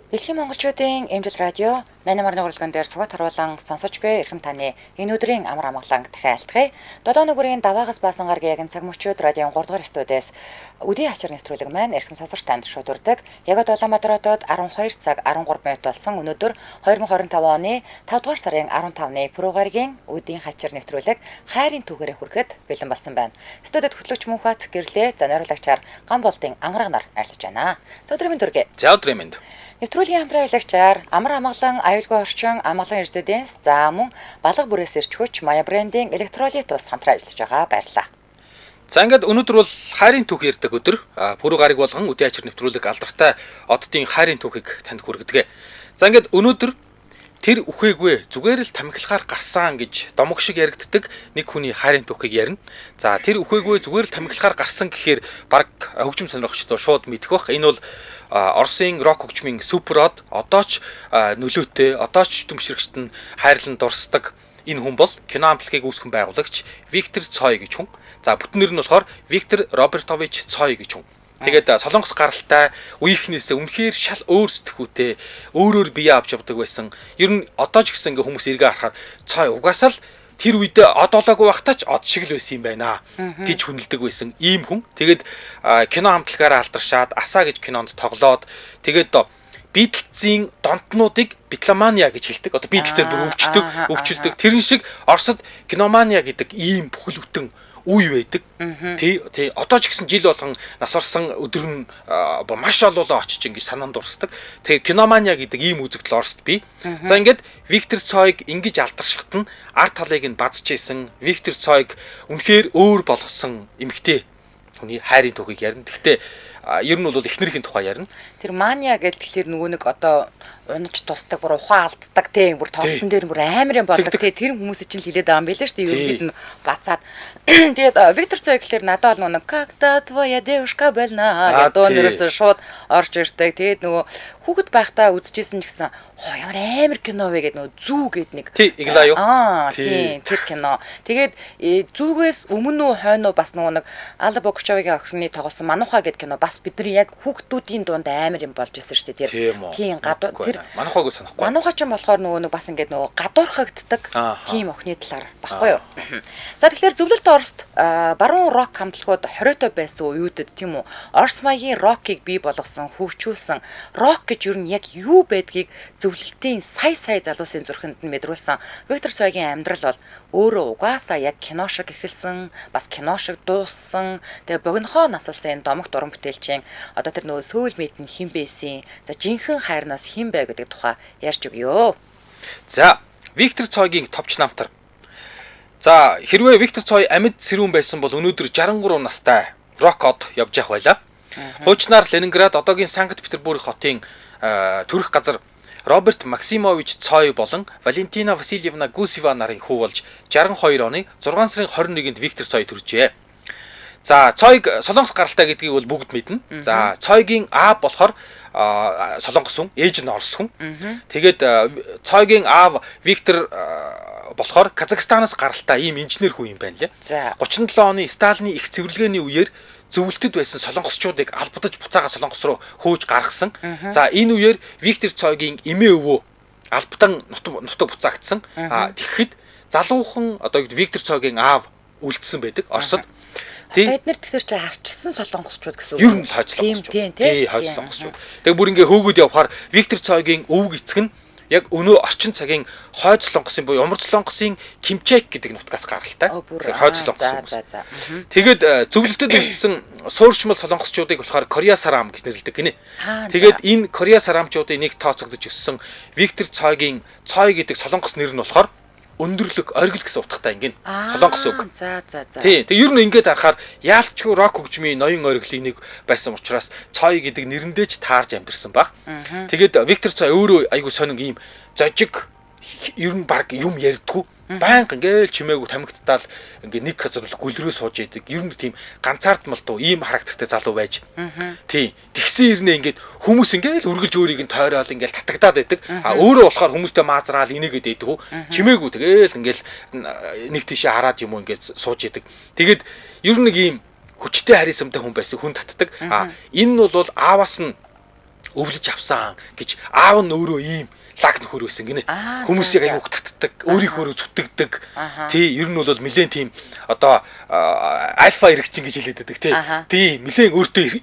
Дэлхийн монголчуудын Эмжил радио 88 урлаган дээр сугат харуулan сонсож буй эрхэм таны энэ өдрийн амар амгалан дахин айлтгая. 7 нүгүрийн даваагаас баасан гарагийн яг цаг мөчид радион 3 дугаар студиэс үдийн ачаар нэвтрүүлэг маань эрхэм сонсогч танд шууд үрдэг. Яг одоо Улаанбаатар хотод 12 цаг 13 минут болсон. Өнөөдөр 2025 оны 5 дугаар сарын 15-ны пүрэв гарагийн үдийн хачир нэвтрүүлэг хайрын түүхээрээ хүрэхэд бэлэн болсон байна. Студид хөтлөгч Мөнхбат гэрлээ за найруулагчаар Ган болдын ангараг нар ажиллаж байна. За өдрийн мэнд хүргэе. За өдрийн мэнд. Нэвтрүүлгийн хамтран ажиллагчаар Амар амгалан аюулгүй орчин Амгалан резиденс за мөн Балга бүрээс ирч хүч Мая брендийн электролит ус хамтран ажиллаж байгаа баярлалаа. За ингээд өнөөдөр бол хайрын түүх ярьдаг өдөр. Пүрэв гариг болгон үдийн ачир нэвтрүүлэг алдартай оддын хайрын түүхийг танд хүргэдэг. За ингээд өнөөдөр тэр үхээгүй зүгээр л тамхилахаар гарсан гэж домог шиг яригддаг нэг хүний хайрын түүхийг ярина. За тэр үхээгүй зүгээр л тамхилахаар гарсан гэхээр баг хөгжим сонирхогчдоо шууд мэдэх бах. Энэ бол Оросын рок хөгжмийн супер од одоо ч нөлөөтэй, одоо ч түмшрэгчд нь хайрлан дурсдаг энэ хүн бол кино амтлагийг үүсгэн байгуулагч Виктор Цой гэж хүн. За бүтэн нэр нь болохоор Виктор Робертович Цой гэж хүн. Тэгээд Солонгос гаралтай үеийнхнээсээ үнэхээр шал өөр сэтгхүүтэй, өөрөөр бие авч явдаг байсан. Ер нь одоо ч гэсэн ингээ хүмүүс эргээ харахаар Цой угаасаа л тэр үедээ од олоогүй байхдаа ч од шиг л байсан юм байна гэж хүндэлдэг байсан ийм хүн. Тэгээд кино хамтлагаараа алдаршаад Асаа гэж кинонд тоглоод тэгээд Битлзийн донтнуудыг Битломания гэж хэлдэг. Одоо Битлзээр бүр өвчилдөг. Тэрэн шиг Оросд киномания гэдэг ийм бүхэл бүтэн үе байдаг. Тий, тий. Одоо ч гэсэн жил болгон нас орсон өдөр нь маш олоолаа очиж ингэж санаанд дурсдаг. Тэгээ киномания гэдэг ийм үзэгдэл Оросд бий. За ингээд Виктор Цойг ингэж алдаршихт нь ард талыг нь базж исэн Виктор Цойг үнэхээр өөр болгосон эмэгтэй хүний хайрын түүхийг ярина. Гэхдээ ер нь бол эхнэрийн тухай ярина. Тэр мания гэдэг тэгэхээр нөгөө нэг одоо унаж тусдаг, бүр ухаан алддаг тийм бүр тоглолтын дээр бүр амар юм болдог тийм тэр хүмүүсийг чинь л хилээд байгаа юм билээ шүү дээ. Ерөнхийд нь бацаад. Тэгээд Виктор Цой гэхэлэр надад бол нөгөө когда твоя девушка больна гэдэг дуу нэрээс шууд орж ирдэг. Тэгээд нөгөө хүүхэд байхдаа үзчихсэн ч гэсэн хоо ямар амар кино вэ гэдэг нөгөө зүү гэдэг нэг. Тий, Иглаа юу? Аа, тий, тэр кино. Тэгээд зүүгээс өмнө үү хойно бас нөгөө нэг Алла Богчовгийн охины тоглосон Мануха гэдэг кино бас бидний яг хүүхдүүдийн дунд амар юм болж исэн шүү дээ. Тэр тийм гадуур тэр Манухагүй санахгүй. Мануха ч юм болохоор нөгөө нэг бас ингээд нөгөө гадуурхагддаг тийм охины талаар баггүй юу. За тэгэхээр зөвлөлт Оросд баруун рок хамтлагууд 20-той байсан үеүүдэд тийм үү Орос маягийн рокийг бий болгосон, хөгжүүлсэн рок гэж юу нь яг юу байдгийг зөвлөлтийн сая сая залуусын зүрхэнд нь мэдрүүлсэн Виктор Цойгийн амьдрал бол өөрөө угаасаа яг кино шиг эхэлсэн, бас кино шиг дууссан. Тэгээ богинохоо насалсан энэ домогт уран бүтээлчийн одоо тэр нөгөө сөүл мэд нь хэн байсан, за жинхэнэ хайрнаас хэн байв гэдэг тухай ярьж өгье. За, Виктор Цойгийн товч намтар. За, хэрвээ Виктор Цой амьд сэрүүн байсан бол өнөөдөр 63 настай рок од явж явах байлаа. Хуучнаар Ленинград одоогийн Санкт Петербург хотын төрөх газар Роберт Максимович Цой болон Валентина Васильевна Гусева нарын хүү болж 62 оны 6 сарын 21-нд Виктор Цой төржээ. За, Цойг Солонгос гаралтай гэдгийг бол бүгд мэднэ. За, Цойгийн аав болохоор Солонгос хүн, ээж нь Орос хүн. Тэгээд Цойгийн аав Виктор болохоор Казахстанаас гаралтай ийм инженер хүн юм байна лээ. 37 оны Сталины их цэвэрлэгээний үеэр зөвлөлтөд байсан солонгосчуудыг албадаж буцаага Солонгос руу хөөж гаргасан. За, энэ үеэр Виктор Цойгийн эмээ өвөө албадан нутаг буцаагдсан. А тэгэхэд залуухан одоо Виктор Цойгийн аав үлдсэн байдаг Оросд. Тэд нэр тэгэхээр чи харчсан солонгосчууд гэсэн үг. Ер нь л хойд солонгосчууд. Тий, хойд солонгосчууд. Тэгээ бүр ингээ хөөгд явхаар Виктор Цойгийн өвөг эцэг нь яг өнөө орчин цагийн хойд солонгосын буюу Умар солонгосын Кимчек гэдэг нутгаас гаралтай. Тэгэхээр хойд солонгос хүмүүс. Тэгээд зөвлөлтөд үлдсэн суурьшмал солонгосчуудыг болохоор Корея сарам гэж нэрлэдэг гинэ. Тэгээд энэ Корея сарамчуудын нэг тооцогдож өссөн Виктор Цойгийн Цой гэдэг солонгос нэр нь болохоор өндөрлөг, оргил гэсэн утгатай ингэн. Солонгос үг. За за за. Тий. Тэг ер нь ингээд харахаар яалчгүй рок хөгжмийн ноён оргилын нэг байсан учраас Цой гэдэг нэрэндээ ч таарж амьдэрсэн баг. Тэгээд Виктор Цой өөрөө айгу сонин ийм зожиг ер нь баг юм ярьдгүү. Байнга ингээл чимээгүй тамхигттаал ингээ нэг газар л гүлрөө сууж идэг. Ер нь тийм ганцаардмал дуу ийм характертай залуу байж. Тий. Тэгсэн ирнэ ингээд хүмүүс ингээл үргэлж өөрийг нь тойроод ингээл татагдаад байдаг. А өөрөө болохоор хүмүүстэй маазраал инээгээд байдаг үү. Чимээгүй тэгэл ингээл нэг тийшээ хараад юм уу ингээд сууж идэг. Тэгээд ер нь нэг ийм хүчтэй харьсамтай хүн байсан, хүн татдаг. А энэ нь бол ааваас нь өвлөж авсан гэж аав нь өөрөө ийм лаг нөхөр байсан гинэ. Хүмүүсийг айгүйх татдаг, өөрийнхөө зүтгэдэг. Тий, ер нь бол нэлээд тийм одоо альфа эрэгчин гэж хэлээд байдаг тий. Тий, нэлээд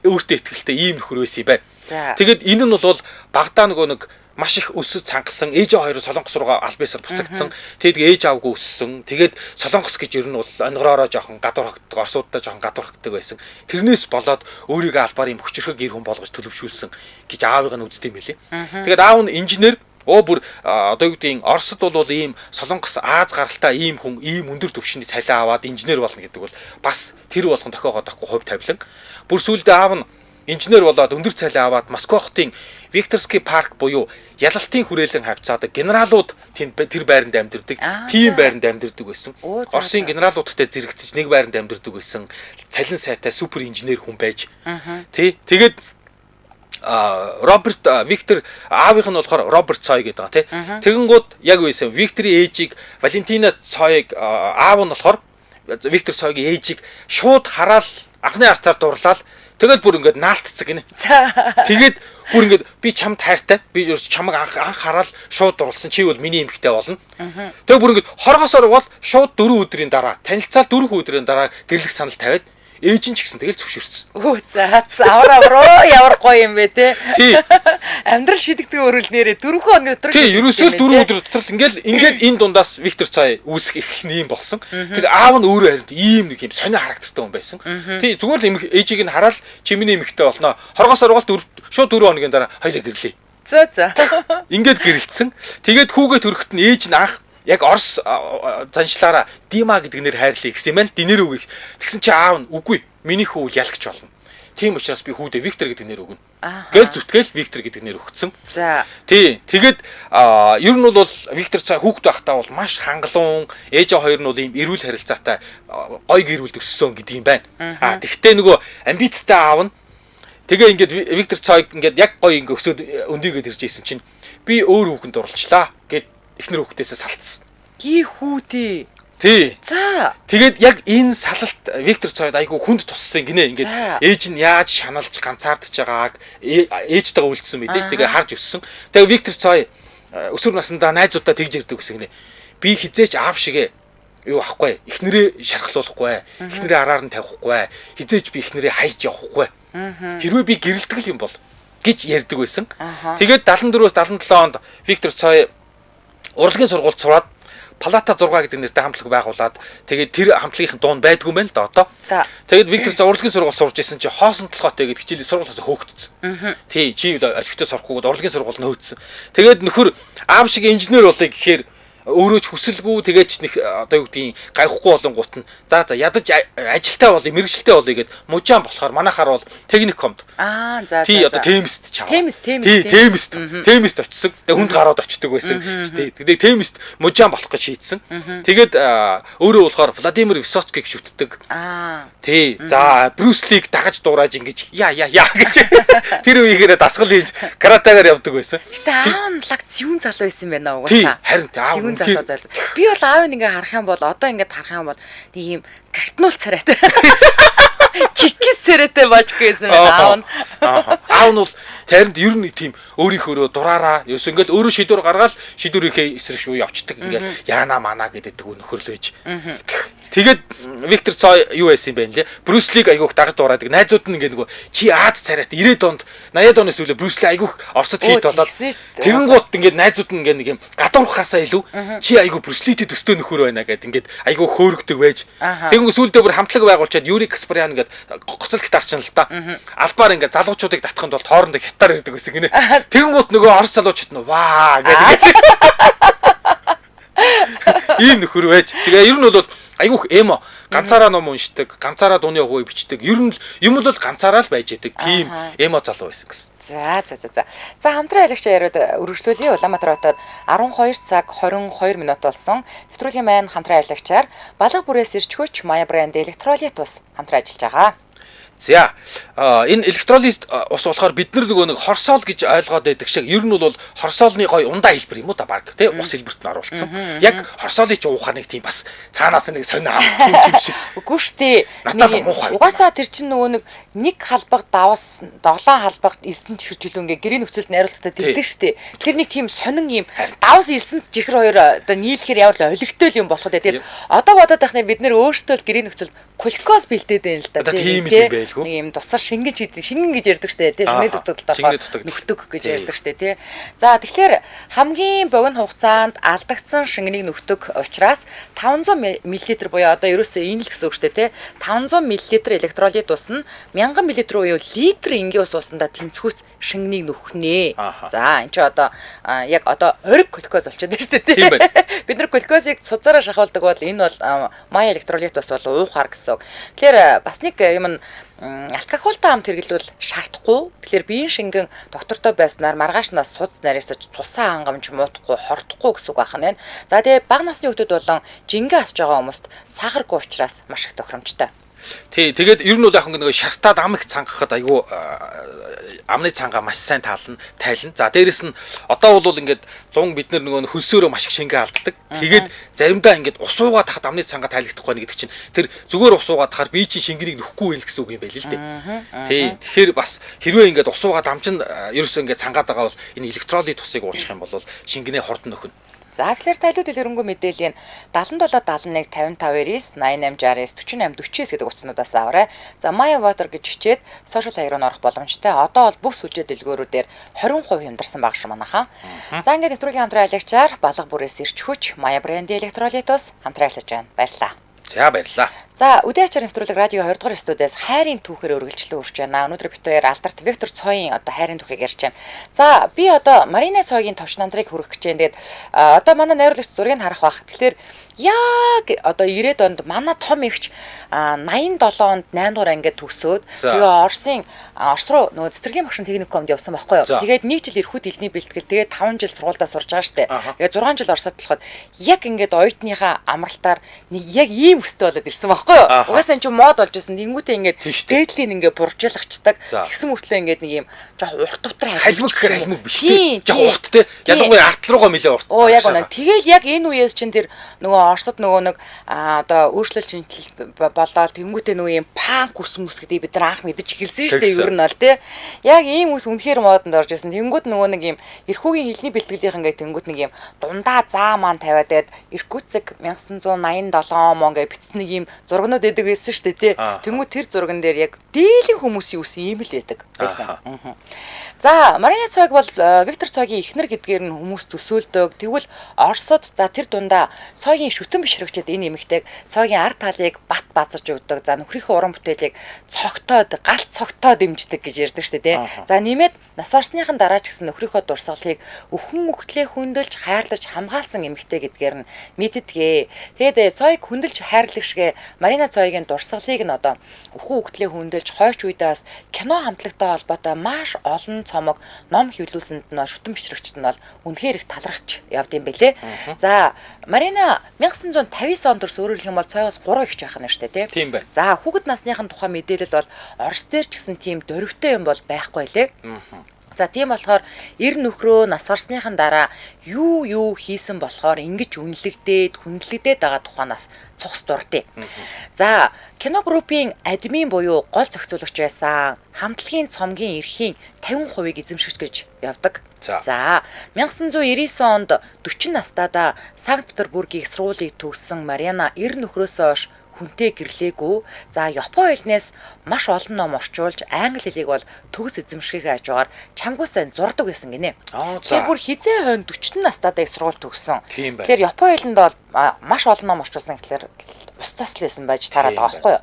өөртөө итгэлтэй ийм нөхөр байсан юм байна. Тэгээд энэ нь бол багадаа нөгөө нэг маш их өсөж цангасан, ээж хоёр Солонгос руугаа аль биесээр буцагдсан. Тэгээд ээж аваагүй өссөн. Тэгээд Солонгос гэж ер нь бол онгороороо жоохон гадуурхагддаг, Оросуудтай жоохон гадуурхагддаг байсан. Тэрнээс болоод өөрийгөө албаар юм хүчрхэг гэр хүн болгож төлөвшүүлсэн гэж аавыг нь үздэг юм билээ. Тэгээд аав нь инженер. Бүр одоо юу гэдгийг Оросд бол ийм Солонгос Аз гаралтай ийм хүн ийм өндөр түвшний цалин аваад инженер болно гэдэг бол бас тэр болгон тохиогоод байхгүй хувь тавилан. Бүр сүүлдээ аав нь инженер болоод өндөр цалин аваад Москва хотын Викторский парк буюу ялалтын хүрээлэн хавцаад генералууд тэр байранд амьдардаг, тийм байранд амьдардаг байсан. Оросын генералуудтай зэрэгцэж нэг байранд амьдардаг байсан. Цалин сайтай супер инженер хүн байж. Тий. Тэгээд Роберт Виктор аавынх нь болохоор Роберт Цой гэдэг байгаа тий. Тэгэнгүүт яг үйсэн Викторийн ээжийг Валентина Цойг аав нь болохоор Виктор Цойгийн ээжийг шууд хараал анхны арцаар дурлал. Тэгээд бүр ингээд наалтцаг гинэ. Тэгээд бүр ингээд би чамд хайртай. Би ерөөс чамаг анх хараал шууд дурлсан. Чи бол миний эмэгтэй болно. Тэгээд бүр ингээд хоргосоор бол шууд 4 өдрийн дараа танилцаал 4 өдрийн дараа гэрлэх санал тавиад ээж нь ч гэсэн тэгэл зөвшөөрсөн. Өө за авар ямар гоё юм бэ те. Тий. Амьдрал шидэгдэг өрөөл нэрээ 4 хоногийн дотор. Тий, ерөөсөө л 4 өдөр дотор л ингээл энэ дундаас Виктор Цой үүсэх эхлэн юм болсон. Тэг аав нь өөрөө харин ийм нэг юм сонио характертай хүн байсан. Тий, зүгээр л ээжийг нь хараад чи миний эмэгтэй болно. Хоргоос оргоол шууд 4 хоногийн дараа хоёлаа гэрлээ. За за. Ингээд гэрэлтсэн. Тэгээд хүүгээ төрөхт нь ээж нь анх яг Орос заншлаараа Дима гэдэг нэр хайрлаа гэсэн юм байна. Динэр үгүй. Тэгсэн чи аав нь үгүй. Миний хүү ялагч болно. Тийм учраас би хүүдээ Виктор гэдэг нэр өгнө. Гэл зүтгэл Виктор гэдэг нэр өгсөн. За. Тий. Тэгээд ер нь бол Виктор Цой хүүхэд байхдаа бол маш хангалуун, ээжээ хоёр нь бол ийм эрүүл харилцаатай гой гэр бүлд өссөн гэдэг юм байна. А тэгтээ нөгөө амбицтай аав нь тэгээ ингээд Виктор Цойг ингээд яг гой ингээд өсөөд өндийгээд ирж исэн чинь би өөр хүүхэнд дурлцлаа гэд эхнэр хүүхдээсээ салтсан. Ги хүүтэй. Тий. За. Тэгээд яг энэ салалт Виктор Цойд айгүй хүнд туссан гинэ. Ингээд ээж нь яаж шаналж ганцаардж байгааг ээжтэйгээ үлдсэн мэдээж тэгээ харж өссөн. Тэгээ Виктор Цой өсвөр насндаа найзуудаа тэгж ирдэг гэсэн гинэ. Би хизээч аав шигэ юу ахгүй. Эхнэрээ шархлуулахгүй. Эхнэрээ араар нь тавихгүй. Хизээч би эхнэрээ хайж явахгүй. Хэрвээ би гэрэлтгэл юм бол гэж ярьдаг байсан. Тэгээд 74-өөс 77 онд Виктор Цой урлагийн сургуульд сураад Палата 6 гэдэг нэртэй хамтлаг байгуулад тэгээд тэр хамтлагийн дуун байдгүй юм байна л да одоо. Тэгээд Виктор Цой урлагийн сургууль сурж исэн чи хоосон толгойтой гэдэг хичээлийн сургуулиас хөөгдсөн. Тий, чи олигтой сурахгүйгээд урлагийн сургууль нь хөөцсөн. Тэгээд нөхөр аав шиг инженер болъё гэхээр өөрөө ч хүсэлгүй тэгээд ч нэг одоо юу гэдгийг гайхгүй болонгууд нь за ядаж ажилтаа болъё мэрэгчлээ болъё гэд мужаан болохоор манайхаар бол техникомд аа за тий одоо темст чаваа тий темст очсон. Тэгээд хүнд гараад очдөг байсан. Тий тэгээд темст мужаан болох гэж шийдсэн. Тэгээд өөрөө болохоор Владимир Высоцкийг шүтдэг. Аа тий за Брюс Лиг дагаж дуурайж ингэж яа яа яа гэж тэр үеигээрээ дасгал хийж каратагаар явдаг байсан. Гэтэ аав нь лаг зүүн залуу байсан байна угаасаа. Тий харин аав залуу залуу. Би бол аав нь ингээ харах юм бол одоо ингээд харах юм бол нэг юм гагтнуул царайтай. Чикис царайтай божгүй байсан байна аав нь. Аав нь бол таринд ер нь тийм өөрийнхөөрөө дураараа ерөөс ингээл өөрөө шийдвэр гаргаал шийдвэрийнхээ эсрэг шүү явцдаг ингээл яана мана гэдэг нөхөрлөө ээж. Тэгээд Виктор Цой юу байсан юм бэ нэлээ? Брюс Лиг айгүйх дагаж дуурайдаг. Найзууд нь ингээ нөгөө чи Аз царайтай 90-ад онд 80-ад оны сүүлээ Брюс Ли айгүйх Оросд хийд болоод тэгэнгუут ингээ найзууд нь ингээ нэг юм гадуурхахаасаа илүү чи айгүй Брюс Литэй төстэй нөхөр байна гэд ингээд айгүй хөөрөгдөг байж. Тэгэнгүүт сүүлдээ бүр хамтлаг байгуулчаад Юрий Каспарян ингээд гоцол гитарчин л та. Албаар ингээ залуучуудыг татханд бол хоорондоо хятаар ирдэг байсан гинэ. Тэгэнгუут нөгөө Орос залуучууд нь ваа гэдэг ийм нөхөр байж. Тэгээ ер нь бол айгүйх эмо ганцаараа ном уншдаг, ганцаараа дууны хувийг бичдэг. Ер нь юм бол ганцаараа л байж идэг. Тийм эмо залуу байсан гэсэн. За за за за. За хамтран аялагчаа яриад үргэлжлүүлье. Улаанбаатар хотод 12 цаг 22 минут болсон. Нэвтрүүлгийн маань хамтран аялагчаар Балга бүрээс ирч хөч Мая брэнд электролит ус хамтран ажиллаж байгаа. За энэ электролит ус болохоор бид нар нөгөө нэг хорсоол гэж ойлгоод байдаг шиг ер нь бол хорсоолны гой ундаа хэлбэр юм уу да баг тий ус хэлбэрт нь оруулсан. Яг хорсоолыг ч уухаар нэг тийм бас цаанаас нэг сонин ам тийм шиг. Үгүй шүү дээ. Угаасаа тэр чинь нөгөө нэг халбаг давс 7 халбагт элсэн чихэр чөлөө ингээ гэрийн нөхцөлд найруултаа тэрдэг шүү дээ. Тэр нэг тийм сонин юм давс элсэн чихэр хоёр одоо нийлэхээр ямар л олигтой юм болох үү. Тэгээд одоо бодоод байх нь бид нэр өөрсдөө л гэрийн нөхцөлд глюкоз бэлдээд байна л да. Тийм юм байлгүй. Нэг юм тусар шингэн шингэн гэж ярьдаг штэ тий. Шингэн дутагдaltaд болохоор нөхдөг гэж ярьдаг штэ тий. За тэгэхээр хамгийн богино хугацаанд алдагдсан шингэнийг нөхдөг учраас 500 мл буюу одоо ерөөсөө энэ л гэсэн үг штэ тий. 500 мл электролит ус нь 1000 мл буюу литр энгийн ус уусандаа тэнцвүүц шингэнийг нөхнө. За энэ чи одоо яг одоо ориг глюкоз болчиход байна штэ тий. Бид нар глюкозыг цуцаараа шахуулдаг бол энэ бол мая электролит ус бол уухаар гэсэн үг. Тэгэхээр бас нэг юм нь алкоголтой амт хэрэглүүл шаардахгүй. Тэгэхээр биеийн шингэн доктортой байснаар маргааш нас судас нарийсаж тусаа хангамж муудахгүй, хордохгүй гэсэн үг байх нь. За тэгээ бага насны хүүхдүүд болон жингээ асж байгаа хүмүүст сахаргүй учраас маш их тохиромжтой. Тий, тэгээд ер нь бол яг нэг шартаад ам их цангахад айгүй амны цангаа маш сайн таална, тайлна. За дээрэс нь одоо бол ингээд 100 бид нар нөгөө хөлсөөрөө маш их шингээ алддаг. Тэгээд заримдаа ингээд ус уугаад тахад амны цангаа тайлагдахгүй байна гэдэг чинь тэр зүгээр ус уугаад тахаар бие чинь шингэнийг нөхгүй байх гэсэн үг юм байл л дээ. Тий, тэгэхээр бас хэрвээ ингээд ус уугаад ам чинь ерөөсөө ингээд цангаад байгаа бол энэ электролит усыг уучих юм бол шингэнээ хурдан нөхнө. За тэгэхээр тайлбар дэлгэрэнгүй мэдээллийн 77 71 55 99 88 69 48 49 гэдэг утаснуудаас аваарай. За Maya Water гэж хичээд сошиал хаяг руу орох боломжтой. Одоо бол бүх сүлжээ дэлгүүрүүдээр 20% хямдарсан баг шүү манайхаа. За ингээд нэвтрүүлгийн хамтран аялагчаар балга бүрээс ирч хүч Maya брендийн электролит ус хамтран ажиллаж байна. Баярлалаа. За баярлалаа. За үдээ ачаар нэвтрүүлэг радио 20 дугаар студиэс хайрын түүхээр өргөлжлөн үрж байна. Өнөөдөр бид хоёр алдарт Виктор Цойн одоо хайрын түүхийг ярьж байна. За би одоо Марина Цойгийн товч намдрыг хүргэх гэж байна. Тэгээд одоо манай найруулагч зургийг харах бах. Тэгэхээр яг одоо 90-ад онд манай том эгч 87 онд 8 дугаар ангид төгсөөд тэгээ Оросын Орос руу нөгөө цэцэрлэгийн багшин техникумд явсан байхгүй юу. Тэгээд нэг жил эрхүүд хэлний бэлтгэл тэгээд 5 жил сургуульдаа сурж байгаа штэ. Тэгээд 6 жил Оросод болоход яг ингээд оюутныхаа амралтаар нэг яг ийм өстэй болоод ирсэн байхгүй юу. Угаасаа эн чинь мод болж исэн. Тэнгүүтээ ингээд дээдлийн ингээд буржуулгачдаг. Тэгсэн мөртлөө ингээд нэг ийм жоох урт утраа халимг гэхээр халимг биш тий. Жоох урт тий. Ялангуяа арт руугаа нэлээ урт. Оо яг үнэ. Тэгэл яг энэ үеэс чинь тэр нөгөө Оросод нөгөө нэг одоо өөрчлөлт шинжилэл болоод тэнгүүтээ нөгөө ийм панк ус мүс гэдгийг бид нар анх мэдэж эхэлсэн шүү дээ ер нь бол тий. Яг ийм ус үнэхээр модонд орж исэн. Тэнгүүт нөгөө нэг ийм эрхүүгийн хэлний бэлтгэлийнх ингээд тэнгүүт нэг ийм дундаа заа маань тавиад байд Иркутск 1987 мон гэж бичсэн нэг ийм зургнууд эдэг байсан шүү дээ тий. Тэнгүүт тэр зурган дээр яг дийлэн хүмүүсийн ус ийм л байдаг байсан. За Марина Цойг бол Виктор Цойгийн эхнэр гэдгээр нь хүмүүс төсөөлдөг. Тэгвэл Оросод за тэр дундаа Цойгийн шүтэн бишрэгчид энэ эмэгтэйг Цойгийн ард талыг бат базарж өгдөг. За нөхрийнхөө уран бүтээлийг цогтоод галт цогтоо дэмждэг гэж ярьдаг шүү дээ тий. За нэмээд нас барсныхан дараа ч гэсэн нөхрийнхөө дурсгалыг өхөн үхтлээ хүндэлж хайрлаж хамгаалсан эмэгтэй гэдгээр нь мэддгээ. Тэгээд Цойг хүндэлж хайрлах шигэ Марина Цойгийн дурсгалыг нь одоо өхөн үхтлээ хүндэлж хойч үедээс кино хамтлагтай холбоотой маш олон цомог ном хэвлүүлсэнд нь шүтэн бишрэгчд нь бол үнэхээр их талархаж явд юм бэлээ. За Марина 1959 онд төрс өөрөөр хэлэх юм бол Цойгоос 3 ихч байх нь шүү дээ тий. Тийм байна. За хүүхэд насныхын тухай мэдээлэл бол Орос дээр ч гэсэн тийм дөрвтэй юм бол байхгүй лээ. За тийм болохоор эр нөхрөө нас барсныхан дараа юу хийсэн болохоор ингэж үнэлэгдээд хүндлэгдээд байгаа тухайнаас цогц дурдъя. За кино группийн админ буюу гол зохицуулагч байсан. Хамтлагийн цомгийн эрхийн 50%-ийг эзэмшигч гэж явдаг. За 1999 онд 40 настайдаа Санкт Петербургийн их сургуулийг төгссөн Марина эр нөхрөөсөө хойш хүнтэй гэрлээгүй. За Япон хэлнээс маш олон ном орчуулж англи хэлийг бол төгс эзэмшихээ хажуугаар чамгүй сайн зурдаг байсан гинэ. Тэр бүр хизээ хойно 40 настайдаа их сургууль төгссөн. Тэгэхээр Япон хэлэнд бол маш олон ном орчуулсан гэхлээр ус цас л байсан байж таарад байгаа байхгүй юу.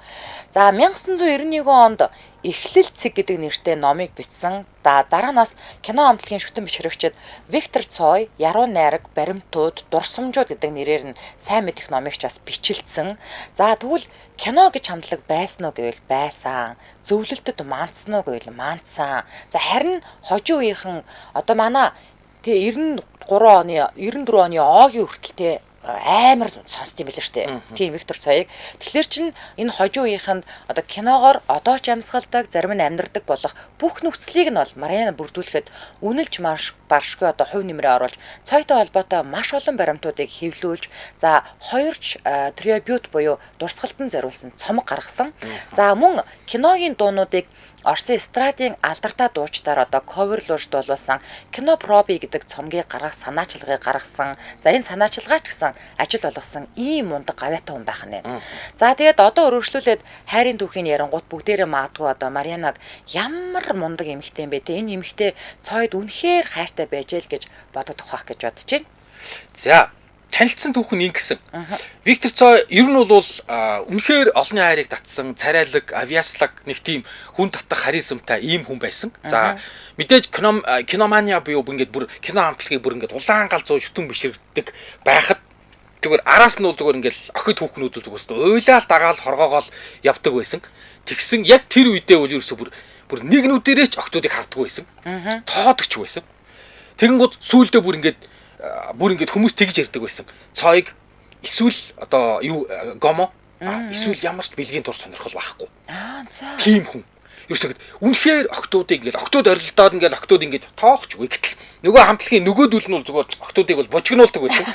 За 1991 онд Эхлэл цэг гэдэг нэртэй номыг бичсэн. Дараанаас кино хамтлагийн шүтэн бишрэгчид Виктор Цой, Яруу найраг, Баримтууд, Дурсамжууд гэдэг нэрээр нь сайн мэдэх номыг ч бас бичилдсэн. За тэгвэл кино гэж хамтлаг байсан уу гэвэл байсан. Зөвлөлтөд мандсан уу гэвэл мандсан. За харин хожим үеийнхэн одоо манай тэ 93 оны 94 оны Огийн хүртэл тэ Амар сонсд юм билээ шүү дээ. Тийм Виктор Цоёг. Тэгэхээр чин энэ хожуу үеийнхэнд одоо киногоор одоо ч амьсгалдаг, зарим нь амьдардаг болох бүх нөхцөлийг нь бол Мариана бүрдүүлэхэд үнэлж маш баршгүй одоо хувь нэмрээ оруулж Цойтой холбоотой маш олон баримтуудыг хэвлүүлж за хоёрч трибют буюу дурсгалтанд зориулсан цомог гаргасан. За мөн киногийн дуунуудыг Орсын эстрадын алдартай дуучдаар одоо коверлуулж дуулуулсан кино проби гэдэг цомгийг гаргах санаачилгааг гаргасан. За энэ санаачилгаа ч гэсэн ажил болгосон ийм мундаг гавьяатай хүн байх нэ. За тэгээд одоо өргөжлүүлээд хайрын түүхийн ярангуут бүгдээрээ магадгүй одоо Марианаг ямар мундаг эмэгтэй юм бэ те, энэ эмэгтэй Цойд үнэхээр хайртай байж эл гэж бодогдох байх гэж бодож байна. За танилцсан түүх нь ингэсэн. Виктор Цой ер нь бол үнэхээр олонний хайрыг татсан, царайлаг, авиаслаг нэг тийм хүн татах харизмтай ийм хүн байсан. За мэдээж киномания буюу ингээд бүр кино хамтлагийг бүр ингээд улаан гал зуу шүтэн бишрэгдэг байхад зүгээр араас нь бол зүгээр ингээд охид хүүхнүүд зүгээс уйлаал дагаал хоргоогоол явдаг байсан. Тэгсэн яг тэр үедээ бол ерөөсө бүр нэг нүдэрээ ч охтуудыг харддаг байсан. Тоодогч байсан. Тэгэнгүүт сүүлдээ бүр ингээд хүмүүс тэгж ярьдаг байсан. Цойг эсвэл одоо юу гомо эсвэл ямар ч бэлгийн тур сонирхол байхгүй. Аа за. Тийм хүн. Ерөөсөө үнэхээр охтуудыг ингээд охтууд орилдоод ингээд охтууд ингээд тоохчгүй гэтэл нөгөө хамтлагийн нөгөөдөл нь бол зүгээр охтуудыг бол божигнуулдаг байсан.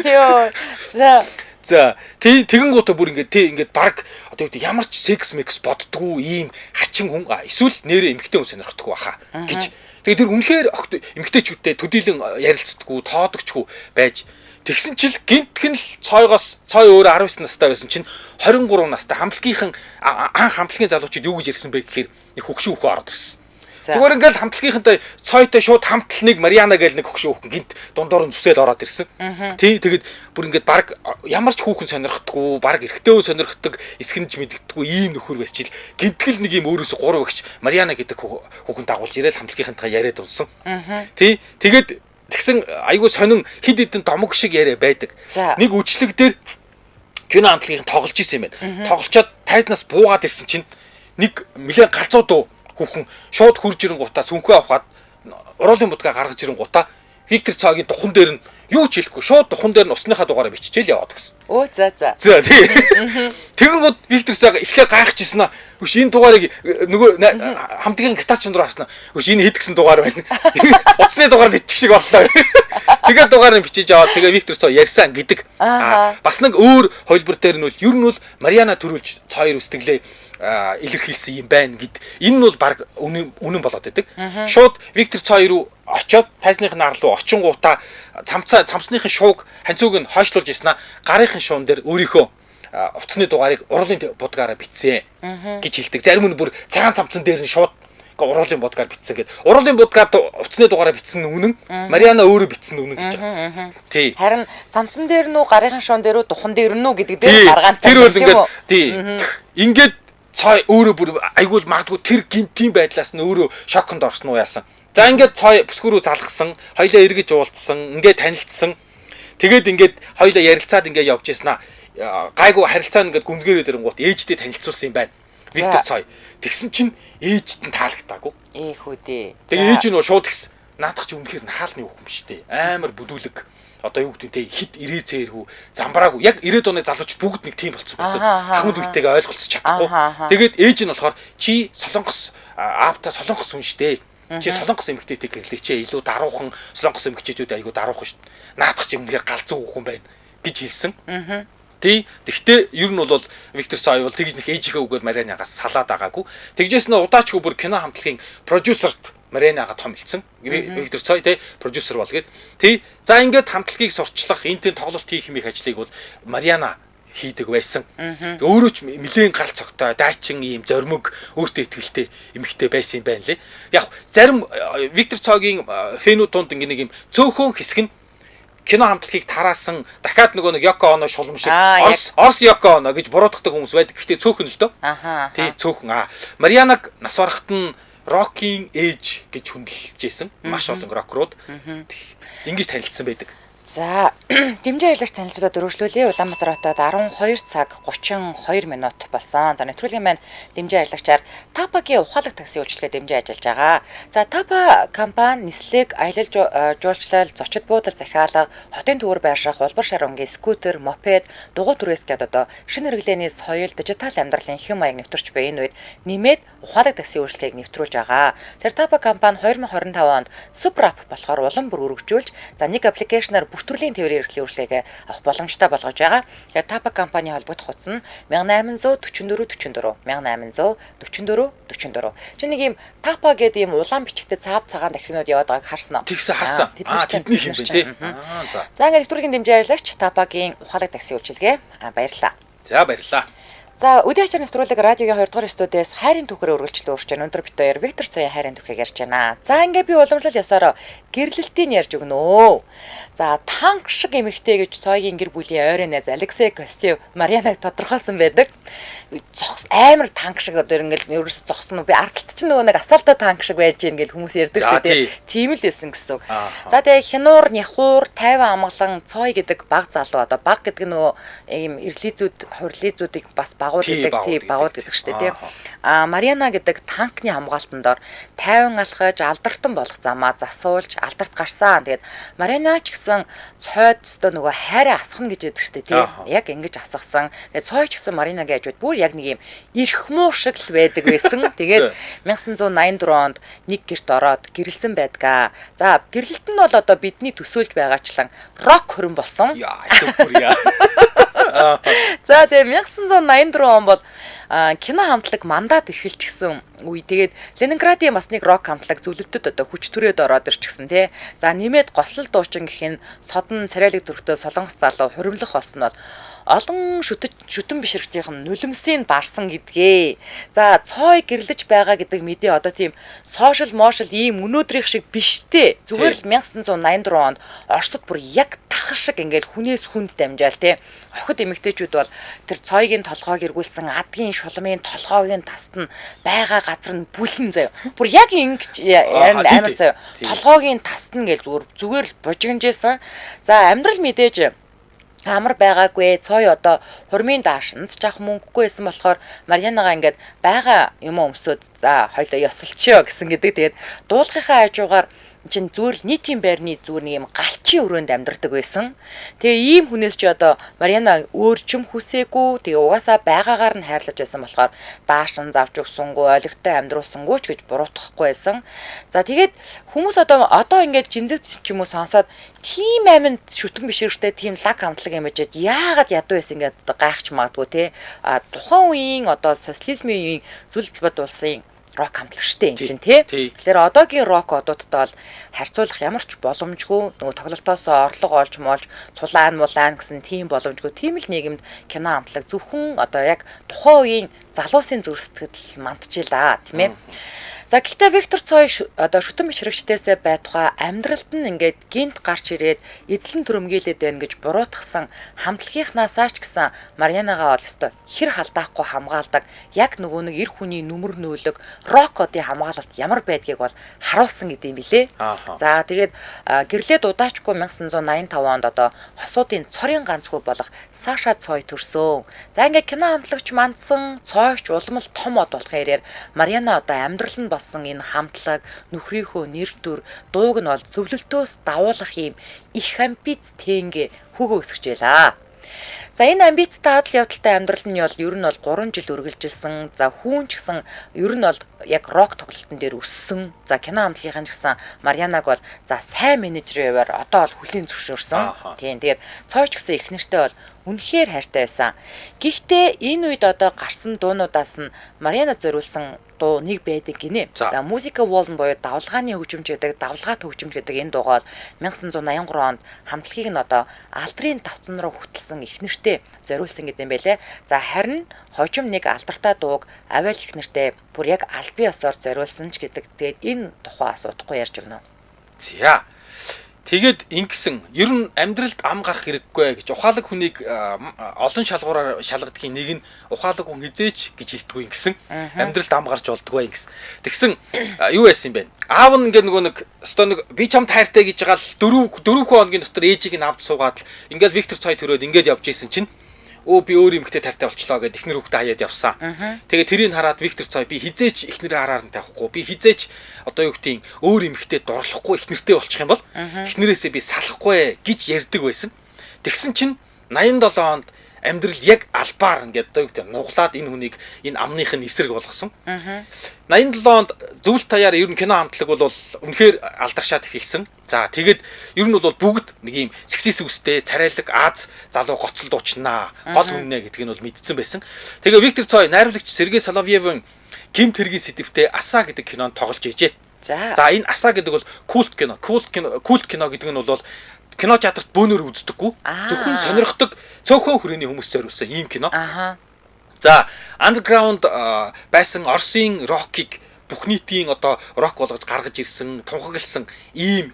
Йоо. За. За тэгэнгүүтээ бүр ингээд тий ингээд баг одоо юу гэдэг ямар ч секс мекс боддгоо ийм хачин хүн эсвэл нэрээ эмэгтэй хүн сонирхдаггүй баха гэж. Тэгээ тэр үнэхээр эмэгтэйчүүдтэй төдийлөн ярилцдаггүй, тоодогчгүй байж тэгсэн чил гинтхэн л Цойгоос Цой өөрөө 19 настай байсан чинь 23 настай хамтлагийнхан анх хамтлагийн залуучууд юу гэж ярьсан бэ гэхээр нэг хөгшин хүүхэн ороод ирсэн. Зүгээр ингээл хамтлагийнхантай Цойтой шууд хамтл нэг Мариана гээл нэг хөгшин хүүхэн гинт дундуур нь зүсэл ороод ирсэн. Тий тэгээд бүр ингээд баг ямар ч хүүхэн сонирхдаггүй, баг эрэгтэй хүн сонирхдаг, эсгэнж мэддэггүй ийм нөхөр байсан чил гинтгэл нэг ийм өөрөөсөө 3 эгч Мариана гэдэг хүүхэн дагуулж ирээл хамтлагийнхантайгаа яриад унсан. Тий тэгээд тэгсэн айгүй сонин хид хідэн домог шиг яриа байдаг. Нэг үчлэг дээр кино хамтлагийнхан тоглож исэн юм байна. Тоглолцоод тайзнаас буугаад ирсэн чинь нэг нэлээд галзуу дуу хүүхэн шууд хурж ирэнгуутаа сүнхээ авахад уруулын будгаа гаргаж ирэнгуутаа Виктор Цойгийн духан дээр нь юу ч хэлэхгүй шууд духан дээр нь усныхаа дугаараа биччихэл яваад гэсэн. Өө за за. За тий. Тэгэнгүүт Виктор Цой эхлээ гайхчихсан аа. Хөш энэ дугаарыг нөгөө хамтлагийн гитарчин руу харснаа. Хөш энэ хэд гэсэн дугаар байна. Утасны дугаар л ичих шиг боллоо. Тэгээд дугаар нь бичиж аваад тэгээ Виктор Цой ярьсан гэдэг. Аа бас нэг өөр хувилбар дээр нь бол ер нь бол Мариана төрүүлж Цойр үстэглээ илэрхийлсэн юм байна гэд. Энэ нь бол баг үнэн болоод байдаг. Шууд Виктор Цой руу очоод тайзных нар руу очингуудаа цамцныхын шууг ханцууг нь хойшлуулж ирсэн аа. Гарынхын шуун дээр өөрийнхөө утасны дугаарыг уруулын будгаараа бичсэн гэж хэлдэг. Зарим нь бүр цагаан цамцан дээр нь шууд уруулын будгаар бичсэн гэд. Уруулын будгаар утасны дугаараа бичсэн нь үнэн. Мариана өөрөө бичсэн нь үнэн гэж байгаа. Тий. Харин цамцан дээр нь үү, гарынхын шуун дээр үү, духан дээр нь үү гэдэг дээр маргаантай. Тэр бол ингээд тий. Ингээд Цой өөрөө бүр айгүй л магадгүй тэр гинтийн байдлаас нь өөрөө шоконд орсон уу яасан. За ингээд Цой бүсгүй рүү залгасан, хоёлаа эргэж уулзсан, ингээд танилцсан. Тэгээд ингээд хоёлаа ярилцаад ингээд явж ирсэн аа. Гайгүй харилцаа ингээд гүнзгийрээ дэрэнгуут ээжтэй танилцуулсан юм байна. Виктор Цой. Тэгсэн чинь ээжд нь таалагдаагүй. Ээх үү дээ. Тэгээ ээж нь шууд тэгсэн. Наадах чи үнэхээр нахаалны хүүхэн биш үү? Амар бүдүүлэг. Одоо юу гэдэг те хит ирээ цээрхүү замбраагүй яг 90-ад оны залуучууд бүгд нэг тийм болцсон байсан. Ахмад үетэйгээ ойлголцож чадахгүй. Тэгээд ээж нь болохоор чи солонгос аавтай солонгос хүн штэ. Чи солонгос эмэгтэйтэй гэрлээч ээ. Илүү даруухан солонгос эмэгтэйчүүд айгүй даруухан шүү. Наадах чи үнэхээр галзуу хүүхэн байна гэж хэлсэн. Тий. Тэгтээ ер нь бол Виктор Цой бол тэгж нэг ээжийнхээ үгээр Марианагаас салаад байгаагүй. Тэгжээс нь удаачгүй бүр кино хамтлагийн продюсерт Марианага том хэлсэн. Виктор Цой тий продюсер бол гээд. Тий. За ингээд хамтлагийг сурчлах, энэ тэн тоглолт хийх юм их ажлыг бол Мариана хийдэг байсан. Өөрөө ч нэлээн гал цогтой, дайчин ийм зоримог, өөртөө итгэлтэй эмэгтэй байсан юм байна лээ. Яг зарим Виктор Цойгийн фэнүүд тунд ингээ нэг юм цөөхөн хэсэг нь кино хамтлагийг тараасан дахиад нөгөө нэг Йоко Оно шулам шиг Орос Йоко Оно гэж буруутгадаг хүмүүс байдаг. Гэхдээ цөөхөн л дөө. Тий, цөөхөн. Марианаг нас барахт нь рокийн ээж гэж хүндэлж исэн. Маш олон рокерууд ингэж танилцсан байдаг. За, дэмжин ажиллагч танилцуулаад өргөжлүүлье. Улаанбаатар хотод 12 цаг 32 минут болсон. За, нэвтрүүлгийн маань дэмжин ажиллагчаар Тапагийн ухаалаг такси үйлчилгээ дэмжин ажиллаж байгаа. За, Тапа компани нислэг, аялал жуулчлал, зочид буудал захиалга, хотын төвөр байрших, улбар шар өнгийн скутер, мопед, дугуй түрээс гээд одоо шинэ хэрэглээний соёл, дижитал амьдралын хэм маяг нэвтэрч буй энэ үед нэмээд ухаалаг такси үйлчилгээг нэвтрүүлж байгаа. Тэр Тапа компани 2025 онд супер ап болохоор улам бүр өргөжүүлж, за нэг аппликейшнаар бүх төрлийн тээврийн хэрэгслийн үйлчилгээг авах боломжтой болгож байгаа. Тэгэхээр Тапа компани холбогдох утас нь 1844 44 1844 44. Чи нэг юм Тапа гэдэг юм улаан бичгтэй цаав цагаан таксинууд яваад байгааг харсан уу? Тэгсэн харсан. Тэдний юм бэ тий. За. За, ингээд нэвтрүүлгийн дэмжин ажиллагч Тапагийн ухаалаг такси үйлчилгээ. Баярлалаа. За, баярлалаа. За, өдөө ачаар нэвтрүүлэг радиогийн 2 дугаар студиэс хайрын түүхээр үргэлжлэн өрч байна. Өндөр бит хоёр Виктор Цоён хайрын түүхийг ярьж байна. За, ингээ би уламжлал ёсоор гэрлэлтийг ярьж өгнө. За, танк шиг эмэгтэй гэж Цойгийн гэр бүлийн ойрын найз Алексей Костев Марьянаг тодорхойлсон байдаг. Зогс амар танк шиг одоо ингээл ерөөс зогсно. Би ардталт чинь нөгөө нэг асаалтай танк шиг байж гин гэл хүмүүс ярьдаг шүү дээ. Тийм л байсан гэсэн үг. За, тэгээ Хинуур, Няхуур, Тайван амгалан Цой гэдэг баг залуу одоо баг гэдэг нөгөө ийм эрлийзүүд, хурлийзүүдийг бас багууд гэдэг тий багууд гэдэг шүү дээ тий. А Марьяна гэдэг танкны хамгаалтанд ор тайван алхаж алдартан болох замаа засуулж алдарт гарсан. Тэгээд Марьяна ч гэсэн цойд өстөө нөгөө хайраа асгана гэж яддаг шүү дээ тий. Яг ингэж асгасан. Тэгээд цой ч гэсэн Марьянагийн хажууд бүр яг нэг юм эрх муу шиг л байдаг байсан. Тэгээд 1984 онд нэг герт ороод гэрэлсэн байдгаа. За, гэрлэлт нь бол одоо бидний төсөөлж байгаачлан рок хөрөн болсон. Яа, супер яа. За, тэгээ 1984 он бол кино хамтлаг мандат эрхэлчихсэн үе. Тэгээд Ленинградын бас нэг рок хамтлаг зөвлөлтөд одоо хүч түрээд ороод ирчихсэн тий. За, нэмээд гослол дуучин гэх нь содон царайлаг төрхтөө солонгос залуу хуримлах болсон нь бол олон шүтэн бишрэгтийнх нь нулимсыг барсан гэдгээ. За, Цой гэрлэж байгаа гэдэг мэдээ одоо тийм сошиал мошал ийм өнөөдрийнх шиг биш те. Зүгээр л 1984 онд Оросд бүр яг тахал шиг ингээл хүнээс хүнд дамжаал те. Охид эмэгтэйчүүд бол тэр Цойгийн толгойг эргүүлсэн адгийн шулмын толгойн таст нь байгаа газар нь бүлэн заяа. Бүр яг ингэж амар заяа. Толгойн таст нь гэл зүгээр л бужигнжсэн. За, амьдрал мэдээж амар байгаагүй. Цой одоо хурмын даашнд ч авах мөнгөгүй байсан болохоор Марьянагаа ингээд байгаа юм өмсөд за хоёлоо ёсолчё гэсэн гэдэг. Тэгээд дуулахынхаа хажуугаар чинь зүгээр л нийтийн байрны зүгээр нэг юм галчийн өрөөнд амьдардаг байсан. Тэгээ ийм хүнээс чи одоо Марьяна өөр чим хүсээгүй. Тэгээ угаасаа байгаагаар нь хайрлаж байсан болохоор даашин завж өгсөнгөө, олигтой амьдруулсангүй ч гэж буруутгахгүй байсан. За, тэгээд хүмүүс одоо ингээд жинзэт ч юм уу сонсоод тийм аминд шүтэн бишрэгтэй тийм лаг хамтлаг юм ажээд яагаад ядуу байсан ингээд одоо гайхч магадгүй те. А тухайн үеийн одоо социализмын үеийн зүйл талбад улсын рок хамтлаг штэ энэ чинь тий. Тэгэхээр одоогийн рок одуудтай бол харьцуулах ямар ч боломжгүй, нөгөө тоглолтоос орлого олж молж цулаан мулаан гэсэн тийм боломжгүй. Тийм л нийгэмд кино хамтлаг зөвхөн одоо яг тухайн үеийн залуусын зүрх сэтгэл мандчихлаа тийм ээ. За, гэхдээ Виктор Цой одоо шүтэн бишрэгчдээсээ байтугай амьдралд нь ингээд гинт гарч ирээд эзлэн төрөмгийлээд байна гэж буруутгасан хамтлагийнхнаасаа ч гэсэн Марьянагаа бол өстой хэр халдаахгүй хамгаалдаг, яг нөгөө нэг эр хүний нүмер нөөлөг рок одын хамгаалалт ямар байдгийг бол харуулсан гэдэм билээ. За, тэгээд гэрлээд удаачгүй 1985 онд одоо хосуудын цорын ганц хүү болох Саша Цой төрсөн. За, ингээд кино хамтлагч мандсан, Цойч улам л том од болох хэрээр Марьяна одоо амьдрал нь болсон энэ хамтлаг нөхрийнхөө нэр төр дууг нь бол зөвлөлтөөс давуулах юм их амбиц тэнгэ хүүгөө өсгөж байлаа. За, энэ амбицтай адал явдалтай амьдрал нь бол ер нь бол 3 жил үргэлжилсэн. За, хүүн ч гэсэн ер нь бол яг рок тоглолтын дээр өссөн. За, кино хамтлагийнхан ч гэсэн Марьянаг бол за сайн менежерийн хуваар одоо бол хүлийн зөвшөөрсөн. Тийм, тэгээд Цой ч гэсэн их нэртэй бол үнэхээр хайртай байсан. Гэхдээ энэ үед одоо гарсан дуунуудаас нь Марьяна зориулсан дуу нэг байдаг гинэ. За, Музика Волн буюу давлгааны хөгжимч гэдэг, давлгаат хөгжимч гэдэг энэ дуугаа 1983 онд хамтлагийг нь одоо алдрын тавцан руу хөтөлсөн их нэртэй зориулсан гэдэг юм байлээ. За, харин хожим нэг алдартай дууг авиал их нэртэй бүр яг албан ёсоор зориулсан ч гэдэг. Тэгээд энэ тухай асуудахгүй ярьж өгнө. За. Тэгээд ингэсэн ер нь амьдралд ам гарах хэрэггүй гэж ухаалаг хүнийг олон шалгуураар шалгадгийн нэг нь ухаалаг хүн хизээч гэж хэлдэггүй ингэсэн. Амьдралд ам гарч болдгоо ингэсэн. Тэгсэн юу яасан юм бэ? Аав нь ингээд нөгөө нэг өстой нэг би чамд хайртай гэж байгаа л 4 хоногийн дотор ээжийг нь авд суугаад л ингээд Виктор Цой төрөөд ингээд явж исэн чинь би өөр эмэгтэй тартай болчлоо гэд эхнэр хүүхдээ хаяад явсан. Тэгээ тэрийг хараад Виктор Цой би хизээч эхнэрээ хараар нь тавихгүй. Би хизээч одоо юу гэдгийг өөр эмэгтэй дурлахгүй эхнэртэй болчих юм бол эхнэрээсээ би салахгүй гэж ярьдаг байсан. Тэгсэн чинь 87 онд амьдрал яг албаар ингээд одоо юу гэдэг нуглаад энэ хүнийг энэ амных нь эсрэг болгосон. 87 онд зөвлөлт таяар ер нь кино хамтлаг бол үнэхээр алдаршаад эхэлсэн. За тэгээд ер нь бол бүгд нэг юм сексис үстэй царайлаг Аз залуу гоцол дуучнаа гол хүннэ гэдгийг нь бол мэдсэн байсан. Тэгээ Виктор Цой найруулагч Сергей Соловьевын гэмт хэргийн сэдэвтэй Аса гэдэг кинонд тоглож ижээ. За энэ Аса гэдэг бол культ кино. Культ кино гэдэг нь бол кино театрт бөөнөр үздэггүй. Зөвхөн сонирхдаг цөөхөн хүрээний хүмүүс зориулсан ийм кино. За underground байсан Оросын рокийг бүх нийтийн одоо рок болгож гаргаж ирсэн, тунхагласан ийм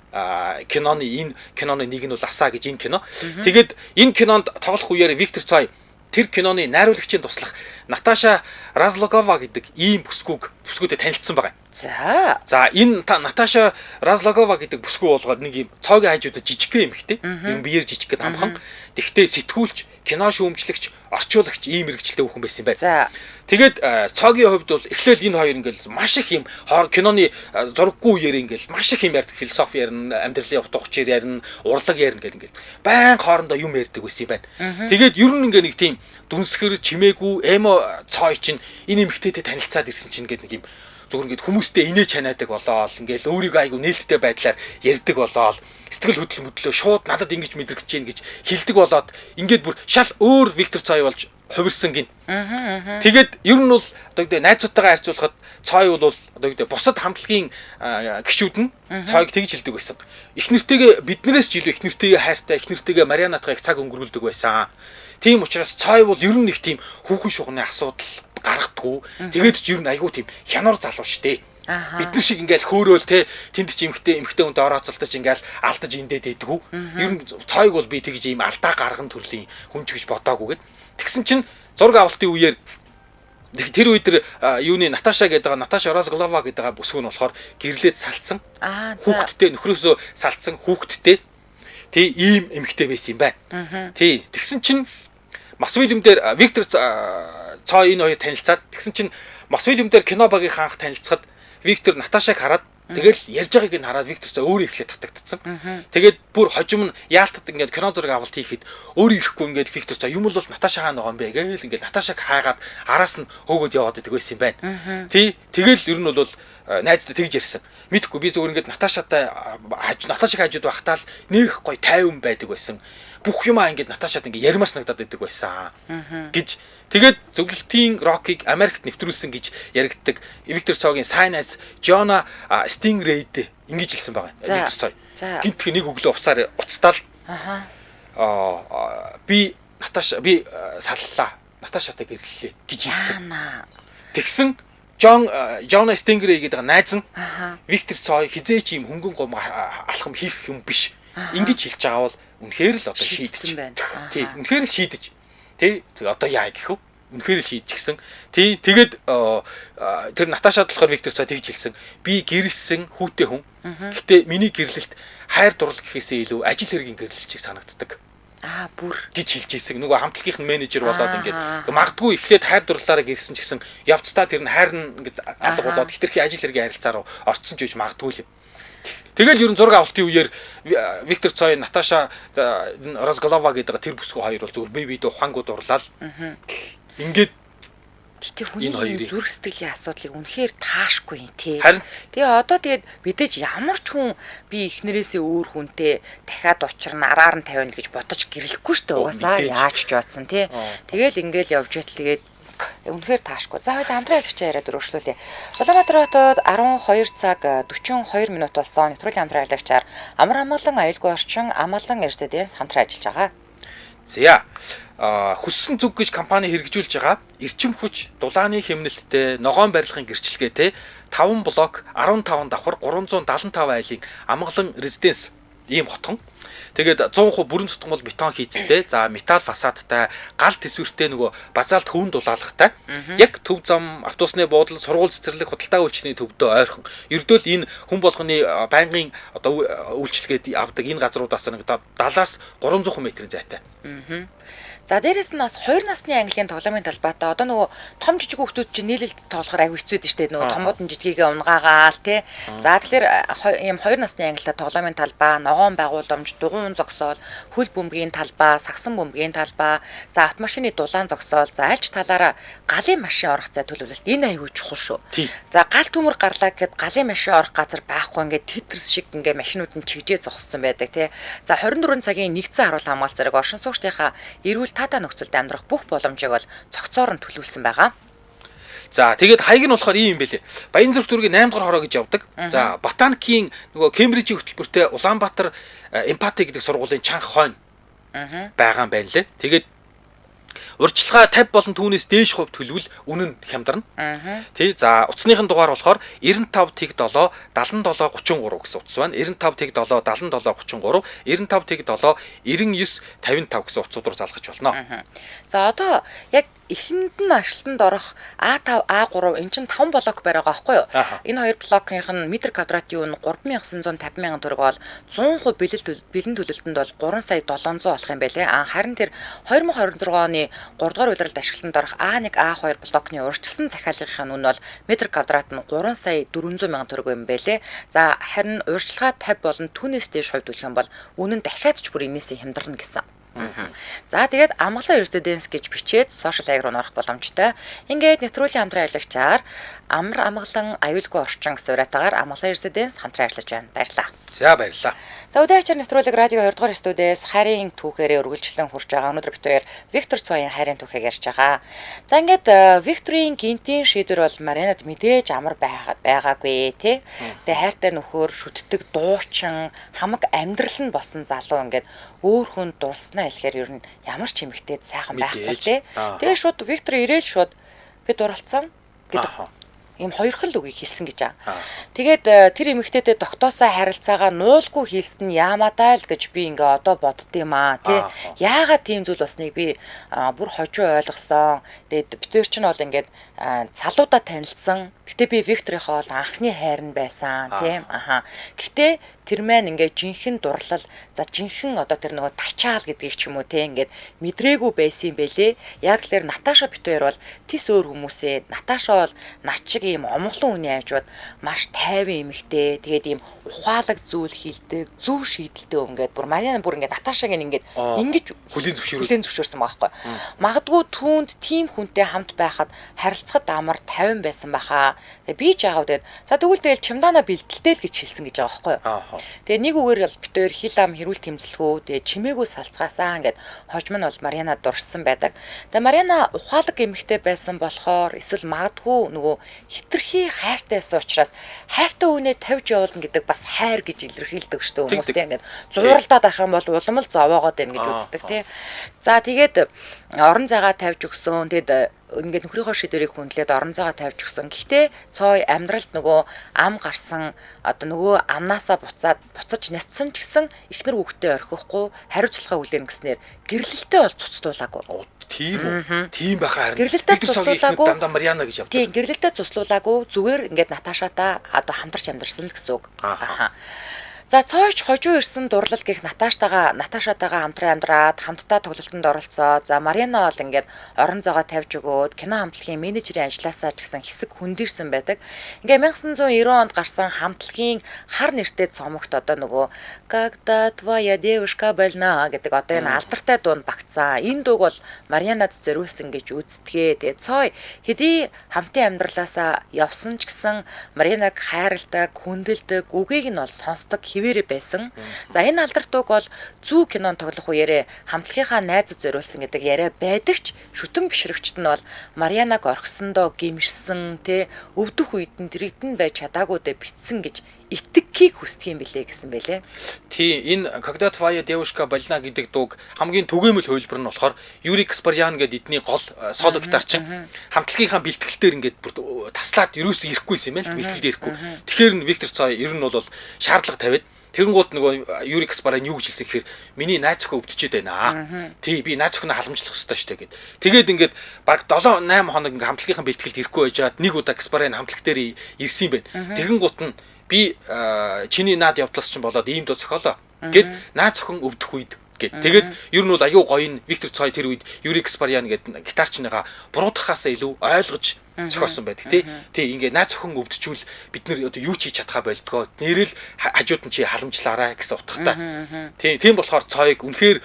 киноны энэ киноны нэг нь бол Аса гэж энэ кино. Тэгээд энэ кинонд тоглох үеэр Виктор Цой тэр киноны найруулагчийн туслах Наташа Разлогова гэдэг ийм бүсгүйтэй танилцсан байгаа. За энэ Наташа Разлогова гэдэг бүсгүй болгоор нэг ийм цоогийн хажуудад жижигхэн эмэгтэй. Ер нь биеэр жижиг гэдэг амхан. Тэгтээ сэтгүүлч, кино шүүмжлэгч, орчуулагч ийм мэргэжилтэй хүүхэн байсан юм байна. Тэгээд цоогийн хувьд бол эхлээл энэ хоёр ингээл маш их юм киноны зураггүй үеэр ингээл маш их юм ярьдаг, философи ярина, амьдралын утга учир ярина, урлаг ярина гэл ингээл байн хоорондоо юм ярьдаг байсан юм байна. Тэгээд ер нь ингээ нэг тийм дүнсгэр чимээгүй эмо цой чинь энэ эмэгтэйтэй танилцаад ирсэн чинь ингээд нэг юм зүгээр ингээд хүмүүстэй инээж чанаадаг болоол ингээл өөрийгөө айгу нээлттэй байдлаар ярьдаг болоол сэтгэл хөдлөл мөдлөө шууд надад ингэж мэдрэгдэж гин гэж хэлдэг болоод ингээд бүр шал өөр Виктор Цой болж хувирсан гин. Тэгээд ер нь бол одоо гэдэг найзуудтайгаа харьцуулахад Цой бол одоо гэдэг бусад хамтлагийн гишүүд нь Цойг тэгж хэлдэг байсан. Эхнэртэйгээ биднээс ч илүү эхнэртэйгээ хайртай, эхнэртэйгээ Марианатгаа их цаг өнгөрүүлдэг байсан. Тийм учраас Цой бол ер нь нэг тийм хүүхэн шуганы асуудал гаргадаггүй. Тэгээд ч ер нь айгүй тийм хянуур залуу штэ. Бид нар шиг ингээл хөөрөөл те тэнд ч эмхтэй хүнтэй орооцолдож ингээл алдаж индээд байдгүй. Ер нь Цойг бол би тэгж ийм алдаа гарган төрлийн хүн ч гэж бодоагүй гэд. Тэгсэн чинь зураг авалтын үеэр тэр үед тэр юуны Наташа гэдэг байгаа Наташа Разглова гэдэг байгаа бүсгүй нь болохоор гэрлээд салцсан. Хүүхэдтэй нөхрөөсөө салцсан хүүхэдтэй тий ийм эмхтэй байсан юм байна. Тий тэгсэн чинь Мосфильм дээр Виктор Цой энэ хоёр танилцаад тэгсэн чинь Мосфильм дээр кино багийн анх танилцахад Виктор Наташаг хараад тэгэл ярьж байгааг нь хараад Виктор Цой өөрөө эхлээд татагдсан. Тэгээд бүр хожим нь яалтад ингээд кино зураг авалт хийхэд өөрөө ирэхгүй ингээд Виктор Цой юм бол Наташа хаана байгаа юм бэ гээл ингээд Наташаг хайгаад араас нь хөөгөөд яваад идэг байсан юм байна. Тий тэгэл ер нь бол найздаа тэгж ярьсан. Мэдхгүй би зөвхөн ингээд Наташатай Наташаг хажууд байхдаа л нэх гой тайван байдаг байсан. Бүх юмаа ингээд Наташад ингээд ярмаар санагдаад байдаг байсан гэж. Тэгээд зөвлөлтийн рокийг Америкт нэвтрүүлсэн гэж яригддаг Виктор Цойгийн сайн найз Жона Стингрейд ингэж хэлсэн байгаа. Виктор Цой. Гинтх нэг өглөө уцаар уцтаал. Би Наташа би саллаа. Наташатай гэрлэлээ гэж хэлсэн. Тэгсэн Жона Стингрей гэдэг найз нь Виктор Цой хизээч ийм хөнгөн гом алхам хийх юм биш. Ингэж хэлж байгаа бол үнэхээр л одоо шийдэж байна. Тий, үнэхээр л шийдэж. Тий, одоо яа гэх вэ? Үнэхээр л шийдчихсэн. Тий, тэгээд тэр Наташад болохоор Виктор Цой тэгж хэлсэн. Би гэрэлсэн хүүтэй хүн. Гэхдээ миний гэрлэлт хайр дурлал гэхээсээ илүү ажил хэргийн гэрлэлчийг санагддаг. Бүр гэж хэлж ирсэн. Нөгөө хамтлагийнх нь менежер болоод ингээд магадгүй эхлээд хайр дурлалаараа гэрсэн ч гэсэн явцдаа тэр нь хайр нь ингээд алга болоод хэтэрхий ажил хэргийн харилцаа руу орцсон ч гэж магадгүй л юм. Тэгэл ер нь зураг авалтын үеэр Виктор Цой, Наташа Разглова гэдэг тэр бүсгүй хоёр бол зүгээр бие биедээ ухаангууд дурлал. Ингээд Гэтэ хүний зүрх сэтгэлийн асуудлыг үнэхээр таашгүй юм тий. Тэгээ одоо тэгээд мэдээж ямар ч хүн би эхнэрээсээ өөр хүнтэй дахиад учрна араар нь тавина гэж бодож гэрлэхгүй шүү дээ. Угаасаа яаж ч бодсон тий. Тэгэл ингээл явж байтал тэгээд үнэхээр таашгүй. За хоёул хамтран ажиллагчаа яриад өргөжлүүлье. Улаанбаатар хотод 12 цаг 42 минут болсон. Нэвтрүүлгийн хамтран ажиллагчаар Амар амгалан аюулгүй орчин Амгалан Резиденс хамтран ажиллаж байгаа. За хүссэн зүг гэж компани хэрэгжүүлж байгаа эрчим хүч дулааны хэмнэлттэй ногоон барилгын гэрчлэгээтэй 5 блок 15 давхар 375 айлын Амгалан Резиденс. Ийм хотхон. Тэгээд 100% бүрэн цутгамал бетон хийцтэй. За металл фасадтай, гал төсвөртэй нөгөө базалт хөвөн дулаалгатай. Яг төв зам, автобусны буудал, сургууль цэцэрлэг, худалдаа үйлчилгээний төвдөө ойрхон. Ердөөл энэ хүн болгоны байнгын одоо үйлчилгээд авдаг энэ газруудаас нэг 70-аас 300 метрийн зайтай. За дээрэс нь бас 2 насны английн тоглоомын талбайтай. Одоо нөгөө том жижиг хүүхдүүд чинь нийлэлд тоглохоор айгүй хэцүү байдаг шүү дээ. Нөгөө томууд нь жижигээ унгаагаал тий. За тэгэхээр ийм 2 насны ангилаа тоглоомын талбай, ногоон байгууламж, дугуйн зогсоол, хөл бөмбөгийн талбай, сагсан бөмбөгийн талбай, за автомашины дулаан зогсоол, за альч талаараа галын машин орох зай төлөвлөлт. Энэ айгүй чухал шүү. За гал төмөр гарлаа гэхэд галын машин орох газар байхгүй, ингээд тетрис шиг ингээд машинууд нь чигжээ зогссон байдаг тий. За 24 цагийн нэгдсэн харуул хамгаалал зэрэг оршин суугчдынхаа эрүүл таатай нөхцөлд амьдрах бүх боломжийг бол цогцоор нь төлөвлөсөн байгаа. За тэгээд хаяг нь болохоор ийм юм бэлээ. Баянзүрх дүүргийн 8 дугаар хороо гэж явдаг. За ботаникийн нөгөө Кембрижийн хөтөлбөртэй Улаанбаатар эмпати гэдэг сургуулийн чанга хойно байгаа юм байна лээ. Тэгээд урьдчилгаа 50 болон түүнээс дээш хувь төлвөл үнэн нь хямдарна. Тий. За утасныхын дугаар болохоор 95 тэг 7 77 33 гэсэн утас байна. 95 тэг 7 77 33, 95 тэг 7 99 55 гэсэн утсууд руу залгаж болно. За одоо яг эхэнд нь ашлтанд орох А5, А3 эн чинь 5 блок барай байгаа байхгүй юу? Энэ хоёр блокных нь метр квадратын үн 3950 мянган төгрөг бол 100% бэлэн төлөлтөнд бол 3 сая 700 болох юм байлээ. А харин тэр 2026 оны 3 дугаар улиралд ашиглалтанд орох А1, А2 блокны урьдчилсан захиалгын үн бол метр квадрат нь 3 сая 400 мянган төгрөг юм байлээ. За харин урьдчилгаа 50 болон түүнээс дээш хувь төлөх юм бол үнэн нь дахиад ч бүр энээсээ хямдарна гэсэн. За тэгээд Амгалан Residence гэж бичээд сошиал хаяг руу орох боломжтой. Ингээд нэвтрүүлгийн хамтран ажиллагчаар Амар амгалан аюулгүй орчин гэсэн уриатаагаар Амгалан Residence хамтран ажиллаж байна. Баярлалаа. За баярлалаа. За өдөө ачаар нэвтрүүлэг радио 2 дугаар студиэс хайрын түүхээрээ үргэлжлэн хүрч байгаа. Өнөөдөр бид хоёр Виктор Цоийн хайрын түүхийг ярьж байгаа. За ингээд Викторийн гинтийн шийдвэр бол Маринад мэдээж амар байгаагүй тий. Тэгээ хайртай нөхөр, шүтдэг дуучин, хамаг амьдрал нь болсон залуу ингээд өөр хүн дурснаа хэлэхээр ер нь ямар ч эмэгтэйд сайхан байхгүй тий. Тэгээ шууд Виктор ирээл шууд би дурлцсан гэдэг ийм хоёрхан л үгийг хэлсэн гэж байгаа. Тэгээд тэр эмэгтэйтэй тогтоосоо харилцаагаа нуулгүй хийсэн нь яамаатай л гэж би ингээ одоо боддгийм аа тий. Яагаад тийм зүйл болсныг би бүр хожуу ойлгосон. Тэгээд бид хоёр чинь бол ингээд залуудаа танилцсан. Гэтэ би Викторийнхоо бол анхны хайр нь байсан тий. Аха. Гэтэ тэр маань ингээд жинхэнэ дурлал, за жинхэнэ одоо тэр нөгөө тачаал гэдгийг ч юм уу те ингээд мэдрээгүй байсан юм бэлээ. Яг л Наташа бит хоёр бол тис өөр хүмүүсээ. Наташа бол над шиг ийм омглон үний хажууд маш тайван эмэгтэй. Тэгээд ийм ухаалаг зүйл хийлдэг, зөв шийдэлтэй ингээд бүр Марьяна бүр ингээд Наташаг ингээд ингэж хүлийн зөвшөөрсөн байгаа байхгүй. Магадгүй түүнд тийм хүнтэй хамт байхад харилцахад амар тайван байсан баха. Тэгээ би ч яагаад тэгээд за тэгвэл тэгэл чимдаана бэлтэлтэй л гэж хэлсэн гэж байгаа байхгүй. Тэгээ нэг үгээр бол бит хоёр хил ам хэрүүл тэмцэлхүү тэгээ чимээгүй салцгаасаа ингээд хожим нь бол Марьяна дурссан байдаг. Тэгээ Марьяна ухаалаг эмэгтэй байсан болохоор эсвэл магадгүй нөгөө хитрхи хайртай байсан учраас хайртай хүнээ тавьж явуулна гэдэг бас хайр гэж илэрхийлдэг шүү дээ хүмүүс тийм ингээд зууралдаад байх юм бол улам л зовоогоод байна гэж үздэг тий. За тэгээд орон зайгаа тавьж өгсөн. Тэгээд ингээд нөхрийнхөө шийдвэрийг хүндлээд орон зайгаа тавьж өгсөн. Гэхдээ Цой амьдралд нөгөө ам гарсан одоо нөгөө амнаасаа буцаж няцсан ч гэсэн эхнэр хүүхдээ орхихгүй хариуцлага хүлээнэ гэснээр гэрлэлтэй бол цуцтуулаагүй. Тийм үү? Тийм байхаа харин. Гэрлэлтэй цуцлуулаагүй. Дандаа Марьяна гэж явдаг. Тийм, гэрлэлтэй цуцлуулаагүй. Зүгээр ингээд Наташатай одоо хамтарч амьдарсан л гэсэн үг. Аха. За Цойч хожуу ирсэн дурлал гих Наташатайгаа хамтран амьдраад хамтдаа тоглолтод оролцоо. За Марьяна бол ингээд орон зайгаа тавьж өгөөд кино хамтлагийн менежерийн ажлаасаа ч гэсэн хэсэг хөндөрсөн байдаг. Ингээ 1990 онд гарсан хамтлагийн хар нэртэй цомогт одоо нөгөө Когда твоя девушка больна гэдэг одоо энэ алдартай дуунд багтсан. Энэ дууг бол Марьянад зориулсан гэж үздэгэ. Тэгээ Цой хэдий хамтын амьдралаасаа явсан ч гэсэн Марьянаг хайрладаг, хүндэлдэг, үгийг нь бол сонсдог хэвээрээ байсан. За энэ алдар дууг бол зүү кинонд тоглох үеэрээ хамтлагийнхаа найзад зориулсан гэдэг яриа байдаг ч шүтэн бишрэгчд нь бол Марьянаг орхисондоо гимшсэн, тэ өвдөх үед нь дэрэгдэн байж чадаагүй дэ битсэн гэж итгэхийг хүсдэг юм билээ гэсэн бэлээ. Тий, энэ Когда твоя девушка больна гэдэг дууг хамгийн түгээмэл хувилбар нь болохоор Юрий Каспарян гэдэг эдний гол соло гитарчин хамтлагийнхаа бэлтгэлээр ингээд бүр таслаад ерөөсөө ирэхгүйсэн юм байна л бэлтгэлд ирэхгүй. Тэгэхээр нь Виктор Цой ер нь бол шаардлага тавиад Тэгэнгუთ нөгөө Юрий Гаспарян юу гэж хэлсэн гэхээр миний найз охин өвдөчөөд байна. Тий, би найз охиноо халамжлах ёстой шүү дээ гэд. Тэгээд ингээд баг 7 8 хоног ингээд хамтлагийнхаа бэлтгэлд ирэхгүй байжгаад нэг удаа Гаспарян хамтлаг дээр ирсэн юм байна. Тэгэнгუთ нь би чиний наад явдлаас чинь болоод ийм дуу зохиолоо гэд найз охин өвдөх үед гэд. Тэгээд ер нь бол аюу гоё нь Виктор Цой тэр үед Юрий Гаспарян гэдэг гитарчныгаа буруутгахаасаа илүү ойлгож зохиосон байдаг тий. Тий, ингээ найз охин өвдчүүл бид нэр одоо юу ч хийж чадхаа болдгоо. Нэрэл хажууд нь чи халамжлаарай гэсэн утгатай. Тий, тийм болохоор Цойг үнэхээр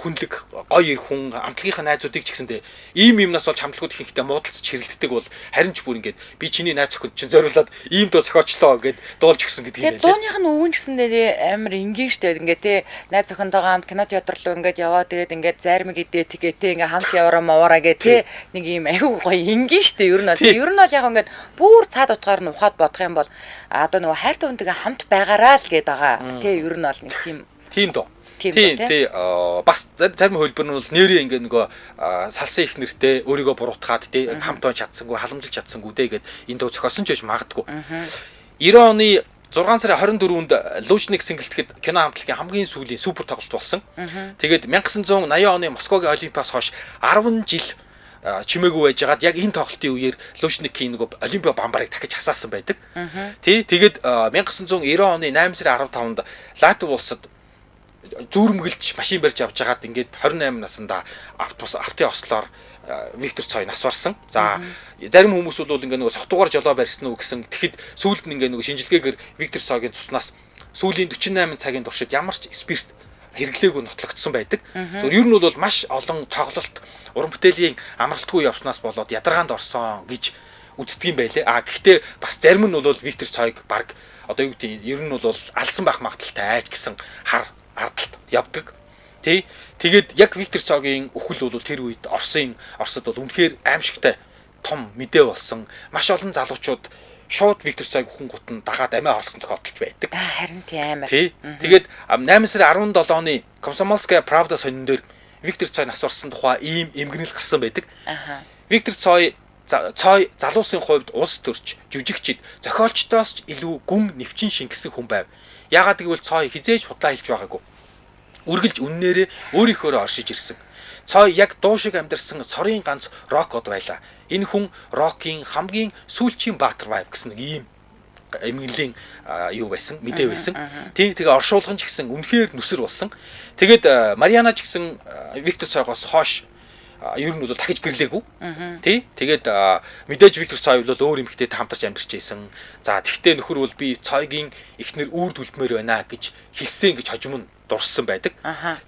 хүнлэг гоё ир хүн, амтлагийнхаа найзуудыг ч гэсэндээ ийм юмнаас болж хамтлагууд ихэнхдээ муудалцж хэрэлддэг бол харин ч бүр ингээд би чиний найз охинд чинь зориулаад ийм дуу зохиочлоо гэд дуулж өгсөн гэдэг юм байна. Дууных нь өвөн ч гэсэндээ амар энгийн штэ ингээд тий найз охинтойгоо хамт кино театр руу ингээд яваа, тэгээд ингээд зайрмаг идээ тэгээ тий ингээд хамт яваараа мовоораа гэ тий нэг ийм аюу гоё энгийн штэ ер нь бол. Ер нь бол яг ингээд бүр цаад утгаар нь ухаад бодох юм бол одоо нөгөө хайртай хүнтэйгээ хамт байгаараа л гээд байгаа. Тий ер нь бол нэг тийм дуу. Тийм тий бас зарим хөлбөр нь бол нэрээ ингээ нөгөө салсан их нэртэй өөрийгөө буруутгаад тий хамт он чадсангүй, халамжилж чадсангүй дээ гэд энэ дуу зохиосон ч байж магадгүй. 90 оны 6 сарын 24-нд Лужник сэнгэлтэхэд кино хамтлагийн хамгийн сүүлийн супер тоглолт болсон. Тэгээд 1980 оны Москвагийн Олимпиас хойш 10 жил чимээгүй байжгаад яг энэ тоглолтын үеэр Лужникийн нөгөө Олимпиа бамбарыг дахиж хасаасан байдаг. Тий, тэгээд 1990 оны 8 сарын 15-нд Латв улсад зүүрмгэлж машин барьж авч хагаад ингээд 28 наснда автын ослоор Виктор Цой нас барсан. За зарим хүмүүс бол ингээ нөгөө согтуугаар жолоо барьсан уу гэсэн. Тэгэхэд сүүлд нь ингээ нөгөө шинжилгээгээр Виктор Цойгийн цуснаас сүүлийн 48 цагийн туршид ямар ч спирт хэрэглээгүй нотлогдсон байдаг. Зөв ер нь бол маш олон тоглолт уран бүтээлийн амралтгүй явснаас болоод ядаргаанд орсон гэж үздэг юм байлээ. А гэхдээ бас зарим нь бол Виктор Цойг баг одоо юу гэдэг ер нь бол алсан байх магадaltaй айч гэсэн хар ардалт явдаг. Тий. Тэгээд яг Виктор Цогийн үхэл бол тэр үед Оросд бол үнэхээр аимшигтай том мэдээ болсон. Маш олон залуучууд шууд Виктор Цойг хүн гут нь дагаад амиа хорлсон тохиолдолч байдаг. Харин тий амар. Тий. Тэгээд 8 сарын 17-ны Комсомольская Правда сонин дээр Виктор Цой нас барсан тухай ийм эмгэнэл гарсан байдаг. Аха. Виктор Цой залуусын хувьд улс төрч, жүжигчид, зохиолчдоос ч илүү гүн нэвчин шингэсэн хүн байв. Яагаад гэвэл Цой хизээж худлаа хэлж байгаагүй. Үргэлж үннээрээ өөрийнхөөрөө оршиж ирсэн. Цой яг дуу шиг амьдарсан цорын ганц рок од байлаа. Энэ хүн рокийн хамгийн сүүлчийн баатар байв гэсэн нэг ийм эмгэнлийн юу байсан, мэдээ байсан. Тий, тэгээ оршуулган ч гэсэн үнэхээр нүсэр болсон. Тэгээд Мариана ч гэсэн Виктор Цойгоос хойш ер нь бол дахиж гэрлээгүй. Тий? Тэгээд мэдээж Виктор Цой бол өөр эмэгтэйтэй хамтарч амьдарч байсан. За тэгтээ нөхөр бол би Цойгийн эхнэр үүр түлдмээр байна гэж хэлсэн гэж хожим нь дурссан байдаг.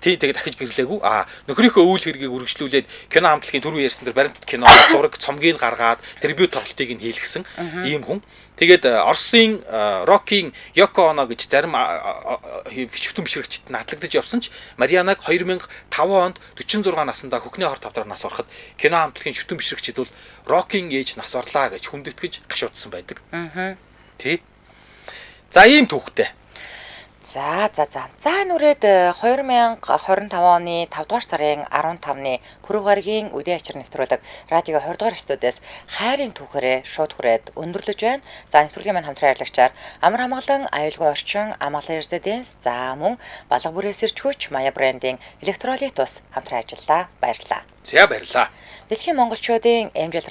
Тий, тэгээд дахиж гэрлээгүй. А нөхрийнхөө үйл хэргийг үргэлжлүүлээд кино хамтлагийн түрүү ярьсан дээр баримтат кино, зураг, цомгийг гаргаад трибют тоглолтыг нь хийлгэсэн ийм хүн. Тэгээд Оросын рокийн Йоко Оно гэж зарим шүтэн бишрэгчд надлагдаж явсан ч Марианаг 2005 онд 46 наснда хөхний хор тавдраар нас барахад кино хамтлагийн шүтэн бишрэгчид бол рокийн ээж нас барлаа гэж хүндэтгэж гашуудсан байдаг. Тий. За ийм түүхтэй. За. За нүрээд 2025 оны 5 дугаар сарын 15-ны Пүрэв гарагийн үдээ ачир нэвтрүүлэг радио 20 дугаар студиэс хайрын түүхээрээ шууд хүрээд өндөрлөж байна. За нэвтрүүлгийн маань хамтран ажиллагчаар Амар хамгаалан аюулгүй орчин Амгалан резиденс за мөн Балга бүрээс ирч хүч Мая брендинг электролит ус хамтран ажиллалаа. Баярлалаа. За баярлалаа. Дэлхийн монголчуудын амжилт